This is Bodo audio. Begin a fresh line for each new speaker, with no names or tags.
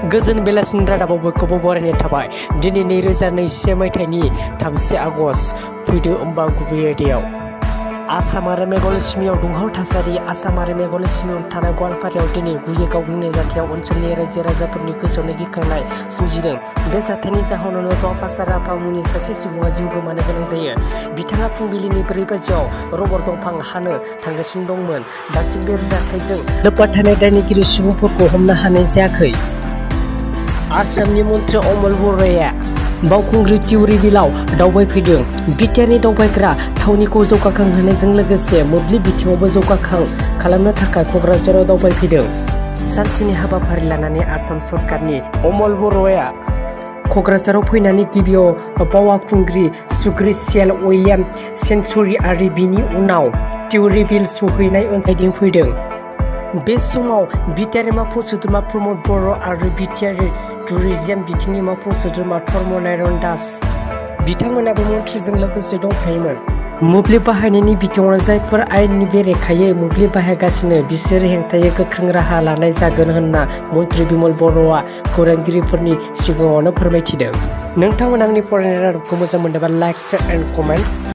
गोजोन बेलासिनि रादाबाव बयखौबो बरायनाय थाबाय। दिनै 2021 मायथाइनि 3 आगस्ट फैदो होमबा गुबै आयदायाव। आसाम आरो मेघालय सिमायाव दुंहाव थासारि। आसाम आरो मेघालय सिमायाव थानाय गवालपारायाव दिनै गुयै गावग्लुंनाय जाथायाव ओनसोलनि रायजो राजाफोरनि गोसोआवनो गिखांनाय सोमजिदों। बे जाथायनि जाहोनावनो तवाफा राभा मुंनि सासे सुबुङा जिउ गोमानो गोनां जायो। बिथाङा फुंबिलिनि 4 बाजियाव रबर दंफां हानो थांगासिनो दंमोन। दासिम बे जाथायजों लोब्बा थानाय दायनिगिरि सुबुंफोरखौ हमनो हानाय जायाखै। आसामनि मन्त्रि अमल बर'आ बावखुंग्रि थिउरि बिलआव दावबायफैदों। बिटिआरनि दावबायग्रा थावनिखौ जौगाखांहोनायजों लोगोसे मोब्लिब बिथिङावबो जौगाखां खालामनो थाखाय क'क्राझाराव दावबायफैदों। सानसेनि हाबाफारि लानानै आसाम सरकारनि अमल बर'आ क'क्राझाराव फैनानै गिबियाव बावखुंग्रि सुग्रिसेल विलियाम सेंक्सुयेरि आरो बिनि उनाव थिउरि बिल सहैनाय ओनसोलथिं फैदों। बे समाव बिटिआरनि मावफुं सोद्रोमा प्रमद बर' आरो बिटिआर टुरिज्म बिथिंनि मावफुं सोद्रोमा धर्मनारायण दास बिथांमोनाबो मन्थ्रिजों लोगोसे दंफायोमोन। मोब्लिब बाहायनायनि बिथिङाव जायफोर आयेननि बेरेखायै मोब्लिब बाहायगासिनो बिसोर हेंथायै गोख्रों राहा लानाय जागोन होनना मन्त्रि बिमल बर'आ खौरांगिरिफोरनि सिगाङावनो फोरमायथिदों। नोंथांमोना आंनि फरायनाय रादाबखौ मोजां मोनदोंबा लाइक, शेयार एन्ड कमेन्ट